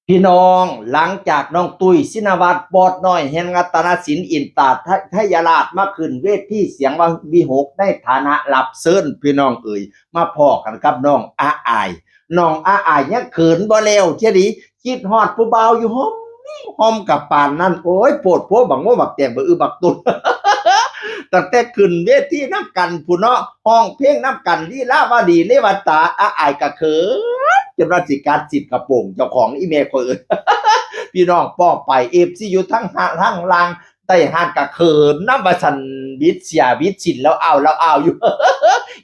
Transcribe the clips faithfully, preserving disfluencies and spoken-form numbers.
พี่น้อง หลังจากน้องตุ้ย ศินวัตร บอสน้อย แห่งรัตนสิน อินตาทยราช มาขึ้นเวทีเสียงวิหคในฐานะรับเชิญ พี่น้องเอ๋ย มาพ้อกันกับน้องอาอาย น้องอาอายยังเขินบ่แล้วเทียดี คิดฮอดผู้บ่าวอยู่หอมหอมกับปานนั้น โอ้ย โพดโพบักโมบักแตงบักอึบักตุน ตั้งแต่ขึ้นเวทีนำกันพู้นเนาะ ฮ้องเพลงนำกัน ลีลาวดีเลวตา อาอายกะเขิน จนว่าสิกัดสิทธิ์กระโปรงเจ้าของ อีแม่ข่อยเอิ้น พี่น้องป้องไป เอฟซี อยู่ทั้งห้างทั้งล่าง ใต้ห้างกะเขินนำว่าซั่น บิดเสียบิดสินแล้วเอาแล้วเอาอยู่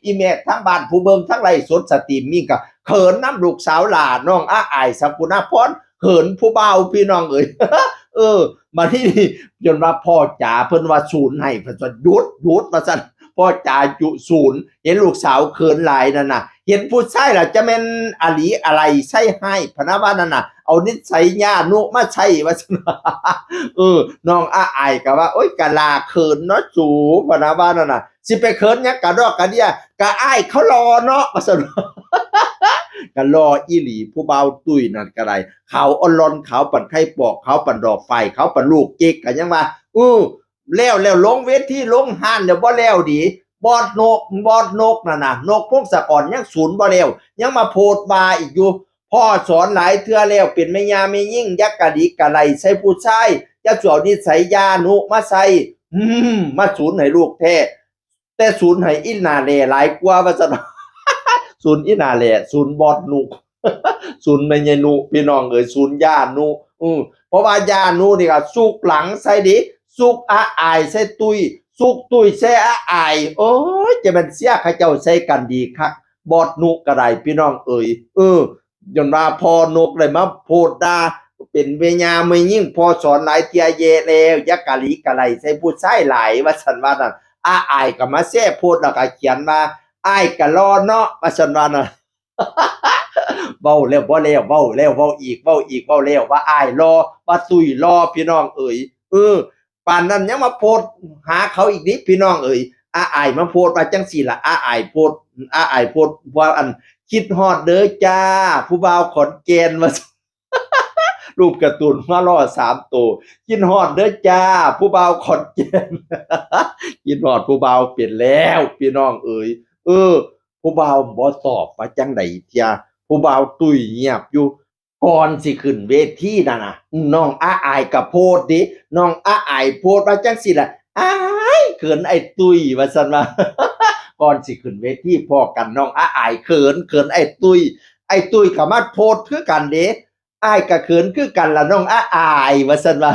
อีแม่ทั้งบ้านผู้เบิ่งทั้งไลฟ์สดสตรีมมิ่งกะเขินนำลูกสาวหล่าน้องอาอาย สกุณาพร เขินผู้บ่าว พี่น้องเอ๋ย เออ มาที่นี่ จนว่าพ่อจ๋าเพิ่นว่าศูนย์ให้ เพิ่นว่าหยุด หยุด ว่าซั่น พ่อจ๋าจุศูนย์ เห็นลูกสาวเขินหลายนั่นน่ะ เห็นผู้ชายล่ะจะแม่นอลีอะไรใส่ให้พะนะว่านั่นน่ะ เอานิสัยย่านุมาใส่ ว่าซั่น เออ น้องอาอายก็ว่า โอ๊ย กะหล่าเขินเนาะสู พะนะว่านั่นน่ะ สิไปเขินหยังกะดอกกะเดี้ย กะอ้ายเขาหล่อเนาะ ว่าซั่น กะหล่ออีหลี ผู้บ่าวตุ้ยนั่นกะได้ ขาวอ่อนหล่อน ขาวปานไข่ปอก ขาวปานดอกไฟ ขาวปานลูกเก๊ก กะยังว่า อื้อ แล้ว แล้วลงเวทีลงฮ้านแล้วบ่แล้วดี บอสนก บอสนกนั่นน่ะ นกพงศกรยังศูนย์บ่แล้ว ยังมาโพดว่าอีกอยู่ พ่อสอนหลายเทื่อแล้ว เป็นแม่ย่าแม่ยิ่ง อย่ากะหลีกะไหล่ใส่ผู้ชาย อย่าสิเอานิสัยย่านุมาใส่ อืม มาศูนย์ให้ลูกแท้ แต่ศูนย์ให้อีหน้าแหล่หลายกว่า ว่าซั่น ศูนย์อีหน้าแหล่ ศูนย์บอสนุก ศูนย์แม่ใหญ่นุ พี่น้องเอ๋ย ศูนย์ย่านุ อือ เพราะว่าย่านุนี่ก็ซุกหลังใส่เด้ ซุกอาอายใส่ตุ้ย ซุกตุ้ยใส่อาอาย โอ๊ย จะแม่นเสียเขาเจ้าใส่กันดีคัก บอสนุกะได้ พี่น้องเอ๋ย เออ ย้อนว่าพ่อนกได้มาโพดด่า เป็นแม่ย่าแม่ยิ่ง พ่อสอนหลายเทื่อแย่แล้ว อย่ากะหลีกะไหล่ใส่ผู้ชายหลาย ว่าซั่นว่านั่น อาอายก็มาแซ่โพดแล้วก็เขียนว่า อ้ายกะหล่อเนาะ ว่าซั่นว่านั่น เว้าแล้วบ่แล้ว เว้าแล้วเว้าอีก เว้าอีกเว้าแล้ว ว่าอ้ายหล่อ ว่าตุ้ยหล่อ พี่น้องเอ๋ย เออ ปานนั้นยังมาโพดหาเขาอีกนี่ พี่น้องเอ๋ย อาอายมาโพดว่าจังซี่ล่ะ อาอายโพด อาอายโพดว่า อัน คิดฮอดเด้อจ้า ผู้บ่าวขอนแก่น ว่า รูปการ์ตูนหัวล้อสามตัว คิดฮอดเด้อจ้า ผู้บ่าวขอนแก่น คิดฮอดผู้บ่าวเป็นแล้ว พี่น้องเอ๋ย เออ ผู้บ่าวบ่ตอบว่าจังใดเทีย ผู้บ่าวตุ้ยเงียบอยู่ ก่อนสิขึ้นเวทีนั่นน่ะ น้องอาอายก็โพดเด้ น้องอาอายโพดว่าจังซี่ล่ะ อ้าย เขินไอ้ตุ้ย ว่าซั่นว่า ก่อนสิขึ้นเวทีพ้อกัน น้องอาอายเขิน เขินไอ้ตุ้ย ไอ้ตุ้ยก็มาโพดคือกันเด้ อ้ายก็เขินคือกันล่ะน้องอาอาย ว่าซั่นว่า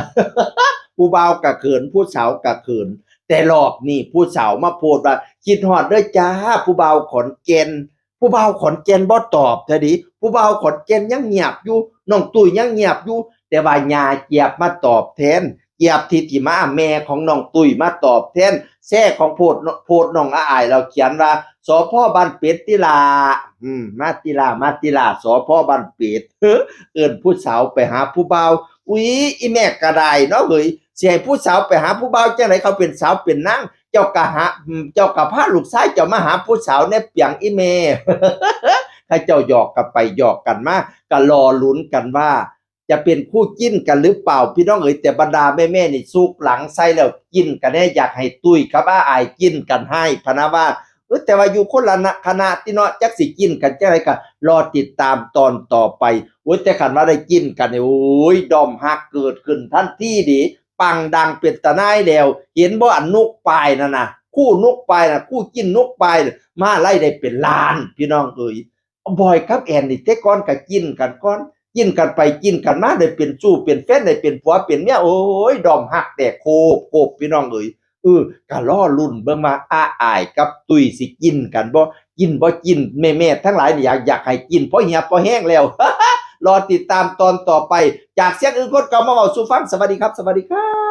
ผู้บ่าวก็เขิน ผู้สาวก็เขิน แต่รอบนี้ผู้สาวมาโพดว่า คิดฮอดเด้อจ้า ผู้บ่าวขอนแก่น ผู้บ่าวขอนแก่นบ่ตอบเทื่อดี ผู้บ่าวขอนแก่นยังเงียบอยู่ น้องตุ้ยยังเงียบอยู่ แต่ว่าย่าเจี๊ยบมาตอบแทน เจี๊ยบทิติมา แม่ของน้องตุ้ยมาตอบแทน แซ่ของโพด โพดน้องอาอาย แล้วเขียนว่า สภ.บ้านเป็ดติล่า อืม มาติล่า มาติล่า สภ.บ้านเป็ด เอิ้นผู้สาวไปหาผู้บ่าว อุ๊ย อีแม่กะได้เนาะเฮ้ย สิให้ผู้สาวไปหาผู้บ่าวจังได๋ เขาเป็นสาวเป็นนาง เจ้ากะหา อืม เจ้ากะพาลูกชายเจ้ามาหาผู้สาวแหน่เปียงอีแม่ เขาเจ้าหยอกกันไปหยอกกันมา กะรอลุ้นกันว่า จะเป็นคู่จิ้นกันหรือเปล่า พี่น้องเอ๋ย แต่บรรดาแม่ๆนี่ซุกหลังใส่แล้วจิ้นกันแหน่ อยากให้ตุ้ยกับอาอายจิ้นกันให้พะนะว่า เออ แต่ว่าอยู่คนละนะ คณะติเนาะ จักสิจิ้นกันจังได๋ ก็รอติดตามตอนต่อไป โอ้ย แต่คันว่าได้จิ้นกันนี่ โอ้ย ด้อมฮักเกิดขึ้นทันทีเด้ ปังดังเป็นตาหน่ายแล้ว เห็นบ่ อันนุกปายนั่นน่ะ คู่นุกปายน่ะ คู่จิ้นนุกปายน่ะ มาไล่ได้เป็นล้าน พี่น้องเอ๋ย บอยกับแอนนี่แต่ก่อนก็จิ้นกันก่อน จิ้นกันไปจิ้นกันมา ได้เป็นชู้เป็นแฟน ได้เป็นผัวเป็นเมีย โอ้ย ด้อมฮักแตกโคบโคบ พี่น้องเอ๋ย เออ ก็รอลุ้นเบิ่งว่าอาอายกับตุ้ยสิจิ้นกันบ่ จิ้นบ่จิ้น แม่ๆทั้งหลายนี่อยาก อยากให้จิ้นพอเหี่ยวพอแห้งแล้ว รอติดตามตอนต่อไป จากเสียงอื่นคนเก่ามาเว้าสู่ฟัง สวัสดีครับ สวัสดีครับ